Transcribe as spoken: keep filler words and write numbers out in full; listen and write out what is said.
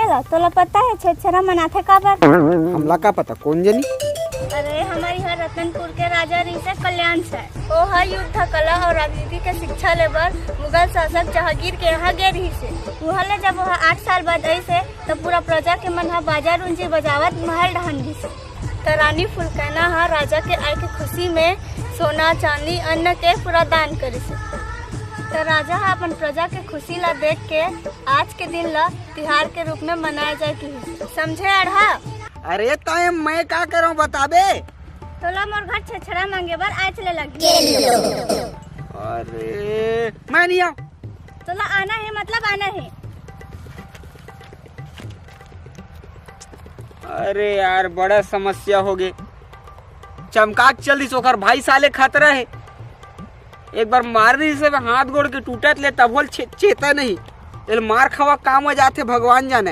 तोला पता हे छेरछेरा मनाथे काबर? हमला का पता, कोन जनी? अरे, हमर इहाँ रतनपुर के राजा रिहिसे कल्याण साय। ओह युद्ध कला अउ राजनीति के शिक्षा ले बर मुगल शासक जहांगीर के यहाँ गे रिहिसे। उहाँ ले जब ओह आठ साल बाद अइसे, त पूरा प्रजा के मन ह बाजा रूंजी बजावत महल डहन गिसे। त रानी फुलकैना ह राजा के आय के खुशी में सोना, चांदी, अन्न के पूरा दान करिसे। त राजा ह अपन प्रजा के खुशी ला देख के आज के दिन ला तिहार के रूप में मनाए जाए किहिस। समझे अड़हा? अरे तय मैं का करंव बताबे? तोला मोर घर छेरछेरा मांगे बर आए चले लगही। अरे मैं नहीं आऊँ। तोला आना हे मतलब आना हे। अरे यार, बड़ा समस्या होगे। चमका के चल दिस, ओकर भाई साले खतरा हे। एक बार मार दिस हे हाथ गोड़ के टूटत ले, तभो ले चे-, चेता नहीं। एला मार खवा काम आ जाथे, भगवान जाने।